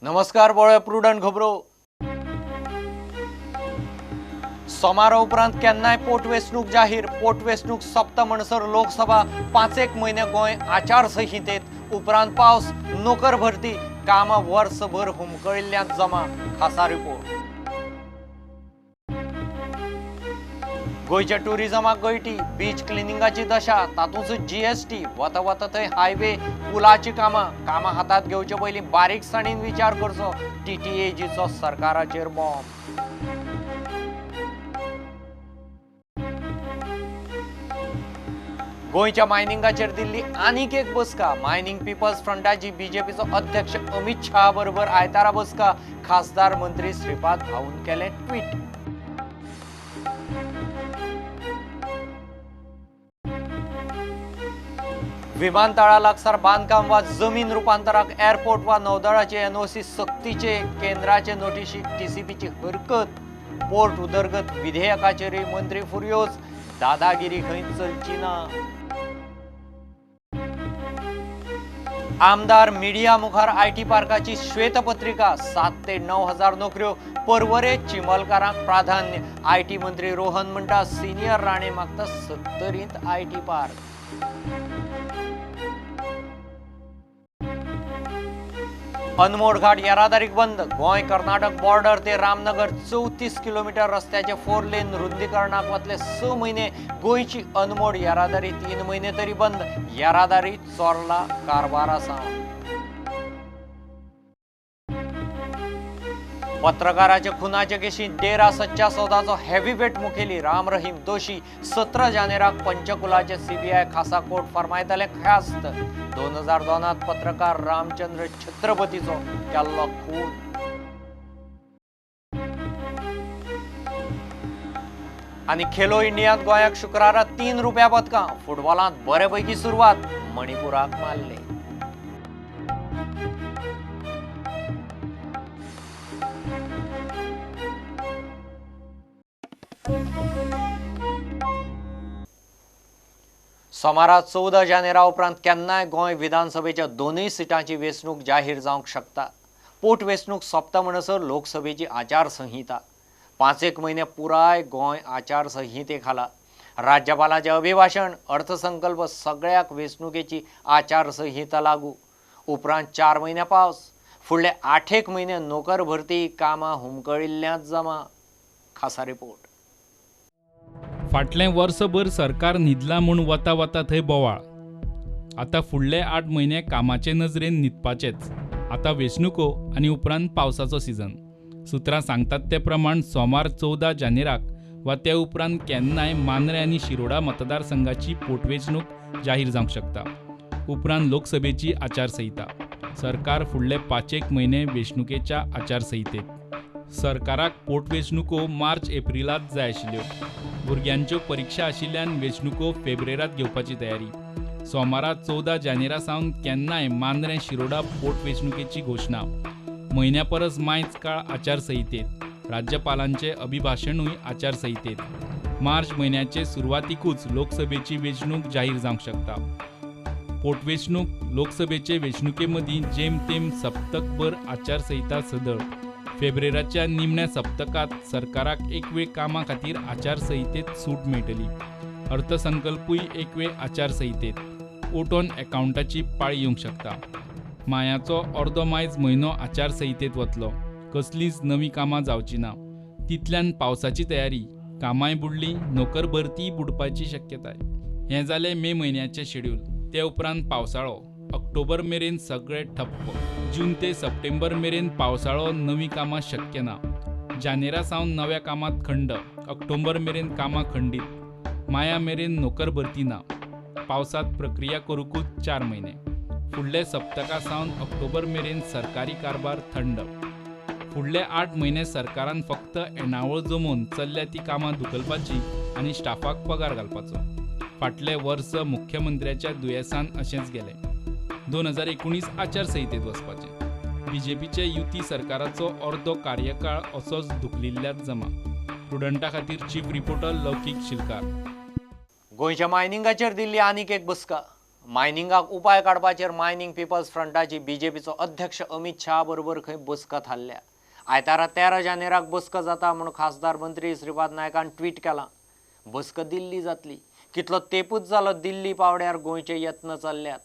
नमस्कार बोळे प्रुडंट खबरो। सोमारा उपरांत केन्नाय पोटवेंचणूक जाहीर। पोटवेंचणूक सोंपता म्हणसर लोकसभा, 5-1 म्हयने गोंय आचारसंहितेत, उपरांत पावस, नोकर भरती, कामां वर्सभर हुमकळिल्ल्यांत जमा। खासा रिपोर्ट। गोंयच्या टुरिजमाक गळटी, बीच क्लिनिंगाची दशा, तातूंत जीएसटी, वता वता थंय हायवे, पुलाची कामां। कामां हातांत घेवचे पयलीं बारीकसाणीन विचार करचो। टीटीएजीचो सरकाराचेर बॉम्ब। गोंयच्या मायनिंगाचेर दिल्ली आनीक एक बसका। मायनिंग पिपल्स फ्रंटाची बीजेपीचो अध्यक्ष अमित शाह बरोबर आयतारा बसका। खासदार मंत्री श्रीपाद भाऊन केलें ट्वीट। विमानतळा लागसार बांदकाम वा जमीन रुपांतराक एअरपोर्ट वा नौदळाचे एनओसी सक्तीचे, केंद्राचे नोटिशीक टीसीपीची हरकत। पोर्ट उदरगत विधेयकाचेरूय मंत्री फुर्योज, दादागिरी खंय चलची ना। आमदार मिडिया मुखार IT पार्काची श्वेतपत्रिका, 7 ते 9 हजार नोकऱ्यो, परवरे चिमलकारांक प्राधान्य। IT मंत्री रोहन म्हणटा सिनियर राणे मागता 70 IT park. अनमोड घाट येरादारीक बंद। गोंय कर्नाटक बॉर्डर ते रामनगर 34 किलोमीटर रस्त्याचे 4 लेन रुंदीकरणाक वतले 6 म्हयने। गोंयची अनमोड येरादारी 3 म्हयने तरी बंद। येरादारी चोरला कारभार आसा। पत्रकाराच्या खुनाचे केशींत डेरा सच्चा सौदाचो हेवीवेट मुखेली राम रहीम दोशी। 17 जानेराक पंचकुलाचे सीबीआय खासा कोर्ट फर्मायतले ख्यास्त। 2002 पत्रकार रामचंद्र छत्रपतीचो केल्लो खून। आनी खेलो इंडियांत गोंयाक शुक्रारा 3 रुपया पदकां। फुटबॉलांत बरेपैकी सुरवात, मणिपुराक मारले। सोमारा 14 जानेरा उपरांत केन्नाय गोंय विधानसभेच्या 2 सिटांची वेंचणूक जाहीर जावंक शकता। पोटवेंचणूक सोंपता म्हणसर लोकसभेची आचारसंहिता। 5-1 म्हयने पुराय गोंय आचारसंहिते खाला। राज्यपालाचें अभिभाशण, अर्थसंकल्प सगळ्याक वेंचणुकेची आचारसंहिता लागू। उपरांत 4 म्हयने पावस, फुडले 8-1 म्हयने नोकर भरती, कामां हुमकळिल्ल्यांत जमा। खासा रिपोर्ट। फाटलें वर्सभर सरकार न्हिदला म्हूण वता वता थंय बोवाळ। आतां फुडले 8 म्हयने कामाचे नजरेन न्हिदपाचेच। आतां वेंचणुको आनी उपरांत पावसाचो सिजन। सुत्रां सांगतात ते प्रमाण सोमार 14 जानेराक वा ते उपरांत केन्नाय मांद्रें आनी शिरोडा मतदारसंघाची पोटवेंचणूक जाहीर जावंक शकता। उपरांत लोकसभेची आचारसंहिता। सरकार फुडले 5-1 म्हयने वेंचणुकेच्या आचारसंहितेत। सरकाराक पोटवेंचणुको मार्च एप्रिलांत जाय आशिल्ल्यो। भुरग्यांच्यो परीक्षा आशिल्ल्यान वेंचणुको फेब्रेरांत घेवपाची तयारी। सोमारा 14 जानेरा सावन केन्नाय मांद्रें शिरोडा पोटवेंचणुकेची घोशणा। म्हयन्या परस मायच काळ आचारसंहितेत। राज्यपालांचे अभिभाशणूय आचारसंहितेत। मार्च म्हयन्याचे सुरवातीकूच लोकसभेची वेंचणूक जाहीर जावंक शकता। पोटवेंचणूक लोकसभेचे वेंचणुके मदीं जेमतेम सप्तकभर आचारसंहिता सदळ। फेब्रेराच्या निमण्या सप्तकांत सरकाराक एक वेळ कामा खातीर आचारसंहितेत सूट मेळटली। अर्थसंकल्पूय एक वेळ आचारसंहितेत। वोट ऑन अकाउंटाची पाळी येवंक शकता। मायाचो अर्दो मायज म्हयनो आचारसंहितेत वतलो। कसलीच नवी कामां जावची ना। तितल्यान पावसाची तयारी, कामांय बुडली, नोकर भरतीय बुडपाची शक्यताय। हें जालें मे म्हयन्याचें शेड्यूल। ते उपरांत पावसाळो। ऑक्टोबर मेरेन सगळें ठप्प। जून ते सप्टेंबर मेरेन पावसाळो, नवी कामां शक्य ना। जानेरा सावन नव्या कामांत खंड। ऑक्टोबर मेरेन कामां खंडीत। माया मेरेन नोकर भरती ना। पावसांत प्रक्रिया करूंकूच 4 म्हयने। फुडले सप्तका सावन ऑक्टोबर मेरेन सरकारी कारभार थंड। फुडले 8 म्हयने सरकारान फक्त येणावळ जमोवन चल्ल्या ती कामां धुकलपाची आनी स्टाफाक पगार घालपाचो। फाटलें वर्स मुख्यमंत्र्याच्या दुयेंसान अशेंच गेलें। 2019 आचारसंहितेत वचपाचें। बीजेपीचे युती सरकाराचो अर्दो कार्यकाळ असोच धुकलिल्ल्यांत जमा। प्रुडंटा खातीर चीफ रिपोर्टर लौकीक शिलकार। गोंयच्या मायनिंगाचेर दिल्ली आनीक एक बसका। मायनिंगाक उपाय काडपाचेर मायनिंग पिपल्स फ्रंटाची बीजेपीचो अध्यक्ष अमित शाह बरोबर खंय बसका थारल्या. आयतारा 13 जानेराक बसका जाता म्हूण खासदार मंत्री श्रीपाद नायकान ट्वीट केलां. बसका दिल्ली जातली. कितलो तेपूच जालो दिल्ली पावड्यार गोंयचे यत्न चल्ल्यात.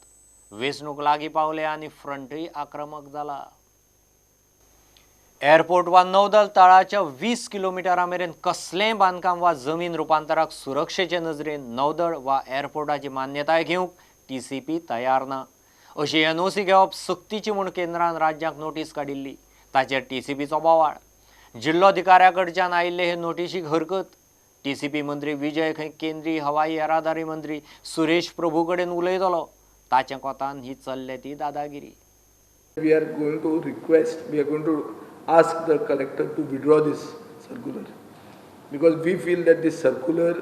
वेंचणूक लागीं पावले आनी फ्रंटूय आक्रमक जाला. एअरपोर्ट वा नौदल तळाच्या 20 किलोमिटरा मेरेन कसलेंय बांदकाम वा जमीन रुपांतराक सुरक्षेचे नजरेन नौदळ वा एअरपोर्टाची मान्यताय घेवंक TCP तयार ना. अशी NOC घेवप सक्तीची म्हूण केंद्रान राज्यांक नोटीस काडिल्ली. ताचेर TCPचो बोवाळ. जिल्लोधिकाऱ्या कडच्यान आयिल्ले हे नोटिशीक हरकत. TCP मंत्री विजय खंय केंद्रीय हवाई येरादारी मंत्री सुरेश प्रभू कडेन उलयतलो. ताच्या कोतान ही चल्ले ती दादागिरी. We are going to request, we are going to ask the collector to withdraw this circular because we feel that this circular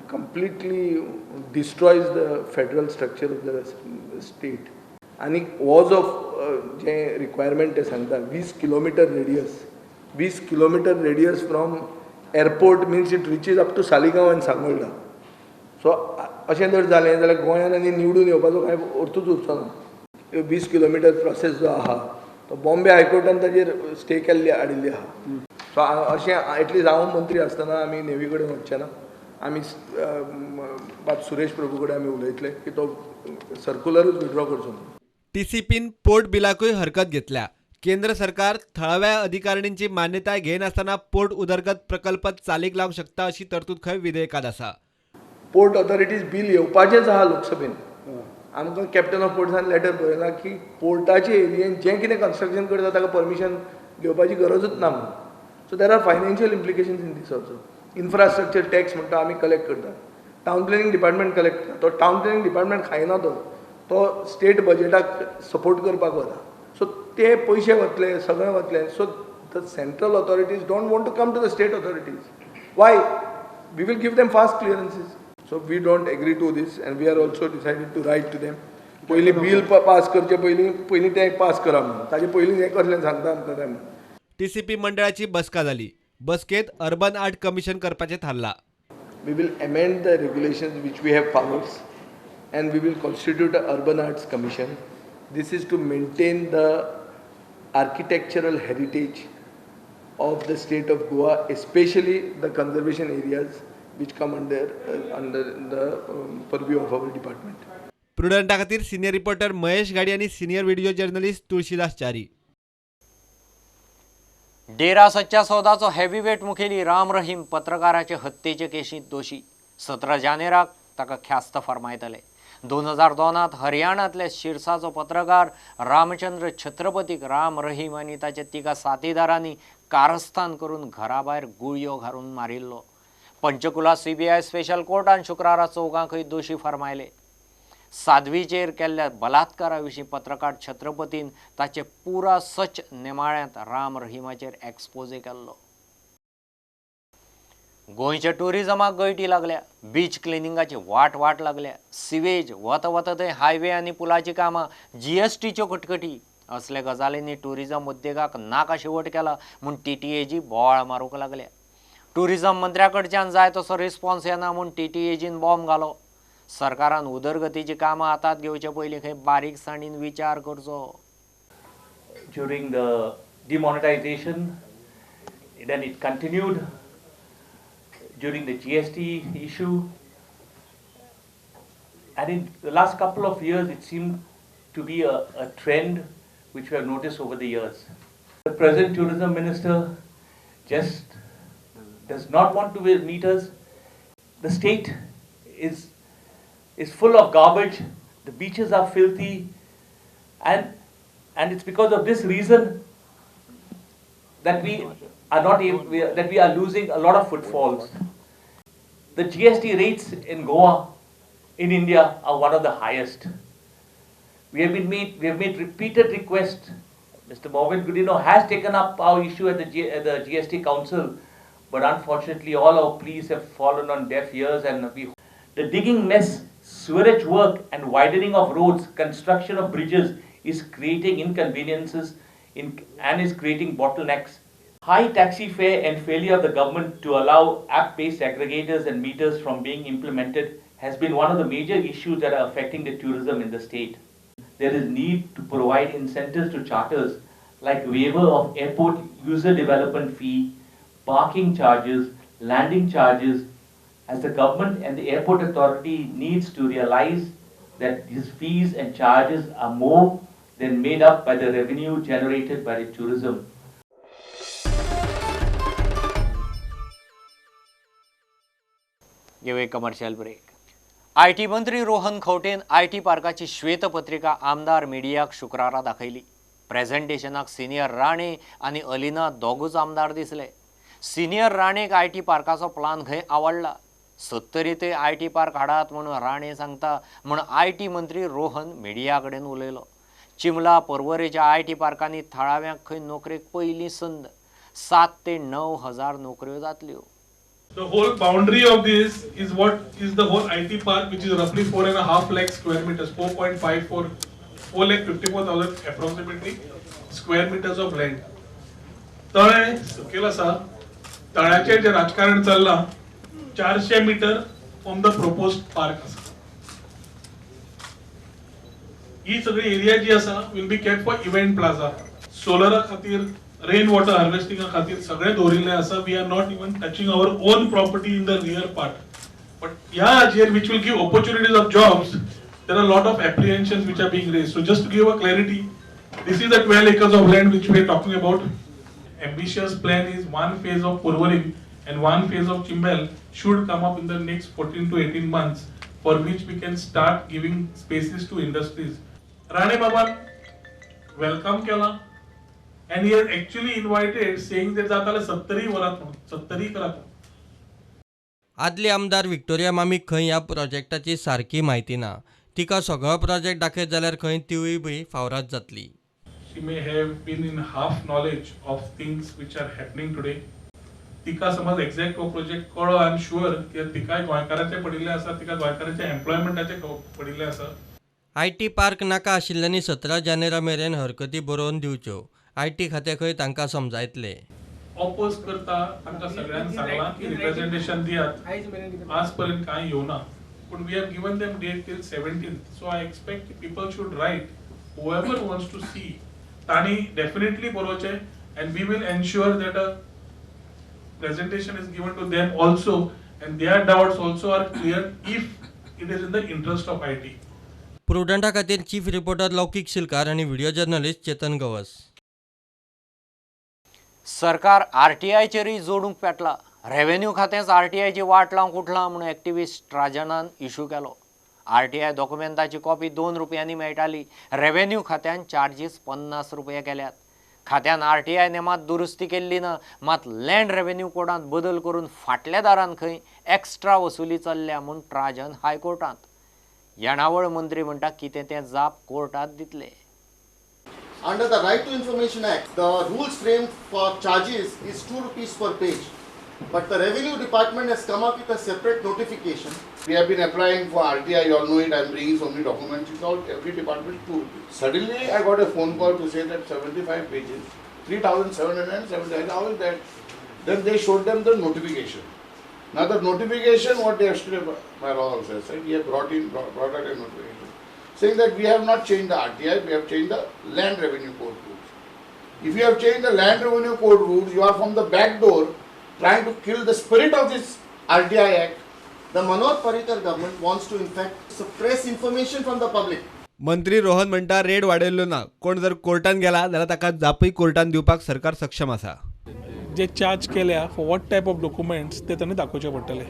completely destroys the federal structure of the state. आनी वॉज ऑफ जे रिक्वायरमेंट ते सांगता 20 kilometre radius, 20 kilometre radius from airport means it reaches up to Saligao and Sangolda. So अशें जर जालें जाल्यार गोंयान आनी निवडून येवपाचो कांय अर्थूच उरचो ना. 20 किलोमिटर प्रोसेस जो आहा तो बॉम्बे हायकोर्टान ताजेर स्टे केल्ली हाडिल्ली आहा. सो अशें एटलिस्ट हांव मंत्री आसतना आमी नेवी कडेन वचचे ना. आमी बाब सुरेश प्रभू कडेन आमी उलयतले की तो सर्कुलरूच विड्रॉ करचो. TCPन पोर्ट बिलाकूय हरकत घेतल्या. केंद्र सरकार थळाव्या अधिकारणींची मान्यताय घेनासतना पोर्ट उदरगत प्रकल्प चालीक लावंक शकता अशी तरतूद खंय विधेयकांत आसा. पोर्ट ऑथॉरिटीज बील येवपाचेंच आहा लोकसभेन. आमकां कॅप्टन ऑफ पोर्ट्सान लेटर बरयलां की पोर्टाचे एरियेन जें कितें कन्स्ट्रक्शन करता ताका परमिशन घेवपाची गरजूच ना म्हणून. So there are financial implications in this also. Infrastructure tax म्हणटा आमी कलेक्ट करता, टावन प्लॅनिंग डिपार्टमेंट कलेक्ट करता. तो टावन प्लॅनिंग डिपार्टमेंट खायना, तो स्टेट बजेटाक सपोर्ट करपाक वता. सो ते पयशे वतले, सगळे वतले. So the central authorities don't want to come to the state authorities. Why? We will give them fast clearances. So we don't agree to this and we are also decided to write to them. पयलीं bill pass करचे पयलीं पयलीं तें pass करा म्हणून, ताजे पयलीं हें कसलें सांगता आमकां तें. TCP मंडळाची बसका जाली. बसकेत अर्बन आर्ट कमिशन करपाचें थारला. We will amend the regulations which we have powers and we will constitute a urban arts commission. This is to maintain the architectural heritage of the state of Goa, especially the conservation areas which come under the purview of our department. प्रुडंटा खातीर senior reporter Mahesh गाडी आणि senior video journalist Tulsidas Chari. Dera Sacha सौदाचो heavyweight मुखेली राम रहीम पत्रकाराचे हत्येचे केशींत दोशी. 17 जानेराक ताका ख्यास्त फर्मायतले. 2002 हरियाणांतले शिरसाचो पत्रकार रामचंद्र छत्रपतीक राम रहीम आनी ताच्या तिगा साथीदारांनी कारस्थान करून घराभायर गुळयो घालून मारिल्लो. पंचकुला CBI special कोर्टान शुक्रारा चौगांकय दोशी फर्मायले. साध्वीचेर केल्ल्या बलात्कारा विशीं पत्रकार छत्रपतीन ताचे पुरा सच नेमाळ्यांत राम रहीमाचेर एक्सपोजे केल्लो. गोंयच्या टुरिजमाक गळटी लागल्या. बीच क्लिनिंगाची वाट वाट लागल्या. सिवेज वता वता थंय हायवे आनी पुलाची कामां, GSTच्यो कटकटी असल्या गजालींनी टुरिजम उद्देगाक नाका शेवट केला म्हूण TTAG बोवाळ मारूंक लागल्या. टुरिजम मंत्र्या कडच्यान जाय तसो रिस्पॉन्स येना म्हूण TTAGन बॉम्ब घालो. सरकारान उदरगतीची कामां हातांत घेवचे पयलीं खंय बारीकसाणीन विचार करचो. During the demonetization, then it continued during the GST issue, and in the last couple of years it seemed to be a trend which we have noticed over the years. The present tourism minister just does not want to meet us. The state is full of garbage, the beaches are filthy, and it's because of this reason that we are not able, that we are losing a lot of footfalls. The GST rates in Goa, in India, are one of the highest. We have made repeated requests. Mr. Mauvin Godinho has taken up our issue at the GST Council, but unfortunately all our pleas have fallen on deaf ears, and the digging mess, sewerage work and widening of roads, construction of bridges is creating inconveniences and is creating bottlenecks. High taxi fare and failure of the government to allow app-based aggregators and meters from being implemented has been one of the major issues that are affecting the tourism in the state. There is need to provide incentives to charters like waiver of airport user development fee, parking charges, landing charges, as the government and the airport authority needs to realize that these fees and charges are more than made up by the revenue generated by the tourism. घेऊया commercial break. IT मंत्री Rohan खंवटेन IT पार्काची श्वेतपत्रिका आमदार मिडियाक शुक्रारा दाखयली. प्रेझेंटेशनाक senior Rane आनी अलिना दोगूच आमदार दिसले. सिनियर राणेक IT पार्काचो प्लान खंय आवडला. सत्तरी ते IT park हाडात म्हणून राणे सांगता म्हूण IT मंत्री रोहन मिडिया कडेन उलयलो. चिमला पर्वरेच्या IT पार्कांनी थळाव्यांक खंय नोकरेक पयली संद, 7 ते 9 हजार नोकऱ्यो जातल्यो. The whole boundary of this is what is the whole IT park, which is roughly 4.5 lakh square meters, 4.54, 4,54,000 approximately square meters of land. तळे सकयल आसा, तळ्याचेर जें राजकारण चल्लां 400 meter from the proposed park आसा. ही सगळी एरिया जी आसा will be kept for event plaza, सोलरा खातीर, रेन वॉटर हार्वेस्टिंगा खातीर सगळें दवरिल्लें आसा. We are not even touching our own property in the rear part, but ह्या हाजेर which will give opportunities of jobs, there are lot of apprehensions which are being raised. So just to give a clarity, this is the 12 acres of land which we are talking about. Ambitious plan is one phase of Porvorim and one phase of Chimbel should come up in the next 14 to 18 months, for which we can start giving spaces to industries. Rane Baba welcome केला and he has actually invited saying that जाताले 70 वरात म्हणून 70 करात. आदली आमदार Victoria मामी खंय ह्या प्रोजेक्टाची सारकी म्हायती ना. तिका सगळो प्रोजेक्ट दाखयत जाल्यार खंय तिवूय बी फावराद जातली. She may have been in half knowledge of things which are happening today. तिका समज एक्झॅक्ट हो प्रोजेक्ट कळो, I am sure की तिकाय गोंयकाराचें पडिल्लें आसा, तिका गोंयकाराचें एम्प्लॉयमेंटाचें पडिल्लें आसा. IT park नाका आशिल्ल्यांनी 17 जानेरा मेरेन हरकती बरोवन दिवच्यो. IT खातें खंय तांकां समजायतले. ऑपोज करता तांकां सगळ्यांक सांगलां की रिप्रेझेंटेशन दियात, आज पर्यंत कांय येवना, पूण we have given them date till 17th. So I expect people should write, whoever wants to see तांणी definitely बरोवचें and we will ensure that a presentation is given to them also and their doubts also are clear if it is in the interest of IT. प्रुडंटा खातीर chief reporter लौकीक शिलकार आनी video journalist Chetan Gawas. सरकार आरटीआयचेरूय जोडूंक पेटला. Revenue खातेंच आरटीआयची वाट लावंक उठलां म्हूण activist ट्राजनान issue केलो. RTI डॉक्युमेंटाची copy 2 रुपयांनी मेळटाली, रेव्हेन्यू खात्यान चार्जीस 50 रुपया केल्यात. खात्यान आरटीआय नेमांत दुरुस्ती केल्ली ना, मात लँड रेव्हेन्यू कोडांत बदल करून फाटल्या दारान खंय एक्स्ट्रा वसुली चल्ल्या म्हूण ट्राजन हायकोर्टांत. येणावळ मंत्री म्हणटा कितें तें जाप कोर्टांत दितले. Under the Right to Information Act, the rules framed for charges is 2 rupees per page. But the Revenue Department has come up with a separate notification. We have been applying for RTI, you all know it, I am bringing so many documents, it's all, every department 2 rupees. Suddenly I got a phone call to say that 75 pages, 3,775, how is that? Then they showed them the notification. Now the notification, what yesterday my law officer said, he had brought out a notification saying that we have not changed the RTI, we have changed the Land Revenue Code rules. If you have changed the Land Revenue Code rules, you are from the back door trying to kill the spirit of this RTI Act. The Manohar Parrikar government wants to in fact suppress information from the public. मंत्री रोहन म्हणटा rate वाडयल्लो ना, कोण जर कोर्टान गेला जाल्यार ताका जापूय कोर्टान दिवपाक सरकार सक्षम आसा. जे चार्ज केल्या for what type of documents ते तांणी दाखोवचे पडटले.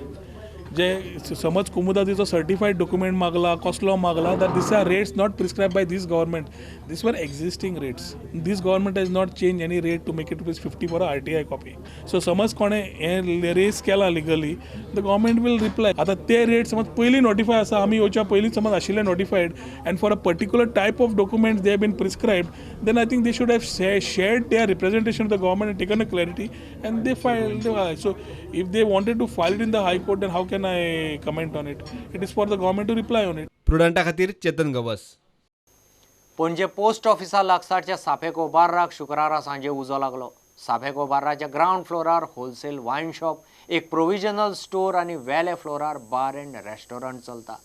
जे समज कुमुदादीचो सर्टिफायड डॉक्युमेंट मागला, कसलो मागला, that this are rates not prescribe by this government, this were existing rates. This government has not change any rate to make it ₹50 for RTI copy. So समज कोणें हें race केला legally, the government will reply. आतां ते rate समज पयलीं notify आसा, आमी येवच्या पयलीं समज आशिल्ले notified and for a particular type of documents they have been prescribed, then I think they should have shared their representation to the government and taken a clarity and they filed. So if they wanted to file it in the High Court, then how can I comment on it? It is for the government to reply on it. प्रुडंटा खातीर Chetan Gawas. Panaji post ऑफिसा लागसारच्या सापेको बार्राक शुक्रारा सांजे उजो लागलो. साफेको बार्राच्या ground फ्लोरार wholesale वायन shop, एक provisional store आनी वेल्या फ्लोरार bar and restaurant चलता.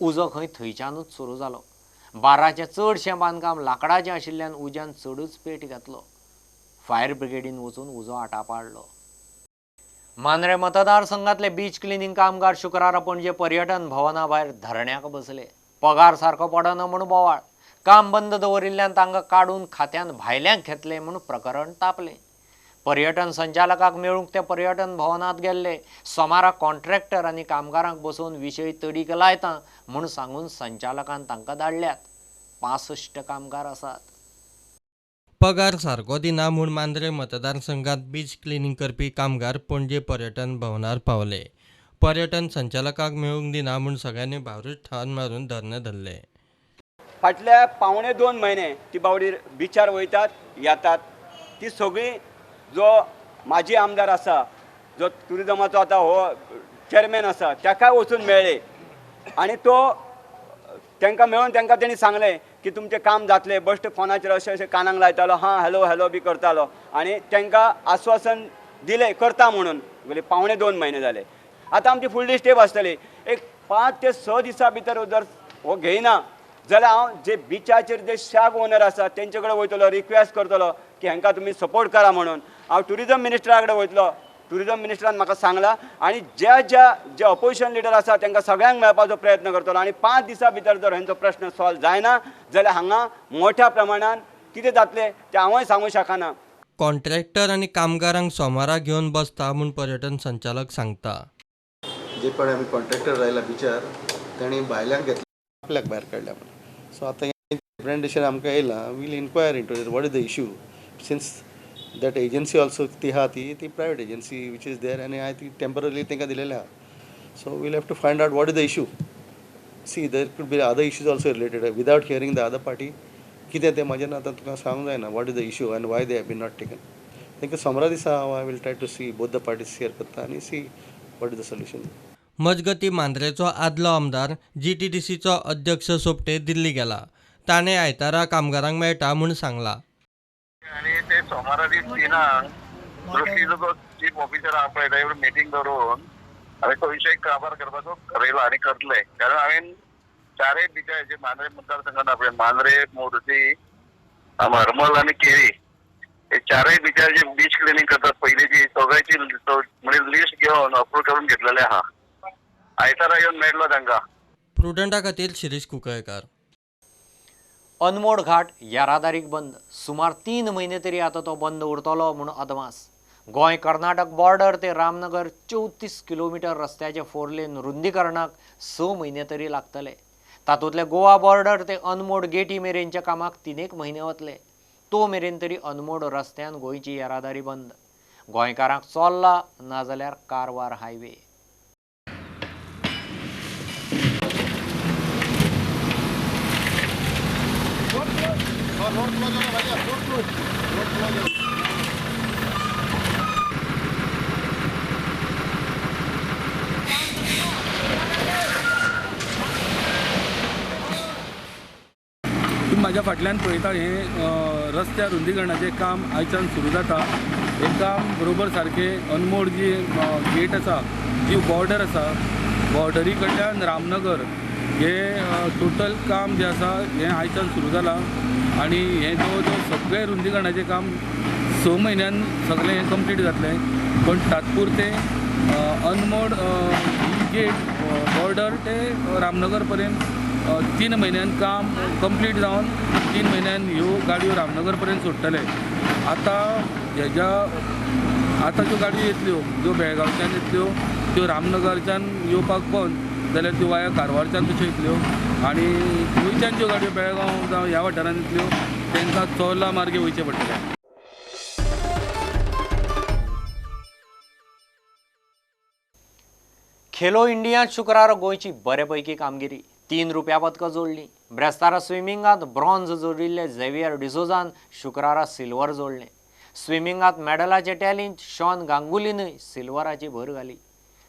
उजो खंय थंयच्यानूच सुरू जालो. बार्राचें चडशें बांदकाम लांकडाचें आशिल्ल्यान उज्यान चडूच पेट घेतलो. फायर ब्रिगेडीन वचून उजो आटापाडलो. मांद्रें मतदारसंघातले बीच क्लिनींग कामगार शुक्रारा पणजे पर्यटन भवना भायर धरण्याक बसले. पगार सारको पडना म्हूण बोवाळ. काम बंद दवरिल्ल्यान तांकां काडून खात्यान भायल्यांक घेतले म्हूण प्रकरण तापलें. पर्यटन संचालकाक मेळूंक ते पर्यटन भवनांत गेल्ले. सोमारा कॉन्ट्रॅक्टर आनी कामगारांक बसोवन विशय तडीक लायता म्हूण सांगून संचालकान तांकां धाडल्यात. 65 कामगार आसात. पगार सारको दिना म्हूण मांद्रें मतदारसंघात बीच क्लिनींग करपी कामगार पणजे पर्यटन भवनार पावले. पर्यटन संचालकाक मेळूंक दिना म्हूण सगळ्यांनी भायरूच ठाण मारून धरणें धरलें. फाटल्या 1.75 म्हयने ती बावडी बिचार वयतात येतात. ती सगळी जो माजी आमदार आसा, जो ट्युरिजमाचो आतां हो चेअरमॅन आसा, ताकाय वचून मेळ्ळे आनी तो तांकां मेळून तांकां तेणी सांगलें की तुमचें काम जातलें. बश्ट फोनाचेर अशें अशें कानाक लायतालो, हां हॅलो हॅलो बी करतालो आनी तांकां आस्वासन दिलें करता म्हणून. 1.75 म्हयने जाले. आतां आमची फुडली स्टेप आसतली एक 5 ते 6 दिसां भितर जर हो घेयना जाल्यार हांव जे बिचाचेर जे शॅक ओनर आसा तेंचे कडेन वयतलो, रिक्वेस्ट करतलो की हांकां तुमी सपोर्ट करा म्हणून. हांव ट्युरिजम मिनिस्टरा कडेन वयतलो. ट्युरिजम मिनिस्टरान म्हाका सांगलां आनी ज्या ज्या जे ऑपोजिशन लिडर आसा तांकां सगळ्यांक मेळपाचो प्रयत्न करतलो आनी 5 दिसां भितर जर हेंचो प्रश्न सॉल्व जायना जाल्यार हांगा मोठ्या प्रमाणान कितें जातलें तें हांवूय सांगूंक शकना. कॉन्ट्रॅक्टर आनी कामगारांक सोमारा घेवन बसता म्हूण पर्यटन संचालक सांगता. जे पण आमी कॉन्ट्रॅक्टर लायला बिचार तांणी भायल्यांक घेतला, आपल्याक भायर काडल्या म्हणून. सो आतां रिप्रेजेंटेशन आमकां येयलां, we'll inquire into what is the issue since that agency also ती आहा ती private agency which is there आनी हांवें ती टेंपररी तांकां दिलेली आहा. So we'll have to find out what is the issue. See there could be other issues also related without hearing the other party. कितें तें म्हाज्यान आतां तुका सांगूंक जायना what is the issue and why they have been not taken. तांकां सोमारा दिसा हांव I will try to see both the parties hear करता आनी see what is the solution. मजगती मांद्रेचो आदलो आमदार GTDCचो अध्यक्ष सोपटे दिल्ली गेला. ताणें आयतारा कामगारांक मेळटा म्हूण सांगलां. आनी ते सोमारा दीस 3 दृश्टीचो चीफ ऑफिसर आहा पळय ताजे मिटींग दवरून हांवें तो विशय काबार करपाचो ठरयला आनी करतले. कारण हांवें चारय बिचार मांद्रे मतदारसंघात आपले मांद्रे, मोर्जी, हरमल आनी केरी हे चारय बिचार जे बीच क्लिनींग करतात पयलींची सगळ्याची म्हणजे लिस्ट घेवन अप्रूव करून घेतलेले आहा. आयतारा येवन मेळ्ळो तांकां. प्रुडंटा खातीर शिरीष कुंकळकार. अनमोड घाट येरादारीक बंद. सुमार 3 म्हयने तरी आतां तो बंद उरतलो म्हूण अदमास. गोंय कर्नाटक बॉर्डर ते रामनगर 34 किलोमिटर रस्त्याचे 4 लेन रुंदीकरणाक 6 म्हयने तरी लागतले. तातूंतले गोवा बॉर्डर ते अनमोड गेटी मेरेनच्या कामाक 3 म्हयने वतले. तो मेरेन तरी अनमोड रस्त्यान गोंयची येरादारी बंद. गोंयकारांक चोल्ला नाजाल्यार कारवार हायवे. तुम्ही म्हाज्या फाटल्यान पळयता हें रस्त्या रुंदीकरणाचें काम आयच्यान सुरू जाता. हें काम बरोबर सारकें अनमोड जी गेट आसा, जी बॉर्डर आसा, बॉर्डरी कडल्यान रामनगर हे टोटल काम जें आसा हें आयच्यान सुरू जालां आनी हें जवळ जवळ सगळें रुंदीकरणाचें काम 6 म्हयन्यान सगळें हें कंप्लीट जातलें. पण तात्पुरतें अनमोड गेट बॉर्डर ते रामनगर पर्यंत 3 म्हयन्यान काम कंप्लीट जावन 3 म्हयन्यान ह्यो गाडयो रामनगर पर्यंत सोडटले. आतां हेज्या आतां ज्यो गाडयो येतल्यो, ज्यो बेळगांवच्यान येतल्यो त्यो रामनगरच्यान येवपाक बंद जाल्यार त्यो वाया कारवारच्यान तश्यो येतल्यो आनी गोंयच्यान ज्यो गाडयो बेळगांव जावं ह्या वाठारान येतल्यो तांकां चोर्ला मार्गे वयचें पडटलें. खेलो इंडियांत शुक्रारा गोंयची बरेपैकी कामगिरी. 3 रुपया पदकां जोडलीं. ब्रेस्तारा स्विमिंगांत ब्रॉन्झ जोडिल्ले झेवियर डिसोजान शुक्रारा सिल्वर जोडलें. स्विमिंगांत मॅडलाचे टॅलींत शॉन गांगुलीनय सिल्वराची भर घाली.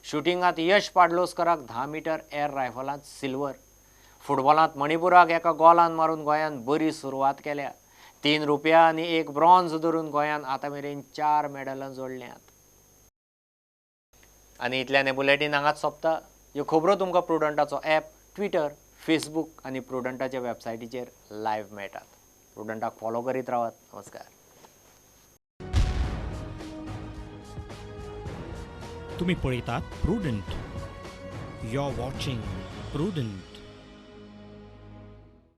शुटिंगांत यश पाडलोस्कराक 10 मिटर एअर रायफलांत सिल्वर. फुटबॉलांत मणिपुराक एका गोलान मारून गोंयान बरी सुरवात केल्या. 3 रुपया आनी 1 ब्रॉन्झ धरून गोंयान आतां मेरेन 4 मेडलां जोडल्यांत. आनी इतल्यान बुलेटीन हांगाच सोंपता. ह्यो खबरो तुमकां प्रुडंटाचो ॲप, ट्विटर, फेसबूक आनी प्रुडंटाच्या वेबसायटीचेर लायव्ह मेळटात. प्रुडंटाक फॉलो करीत रावात. नमस्कार. तुम्ही पळयतात Prudent. You are watching Prudent.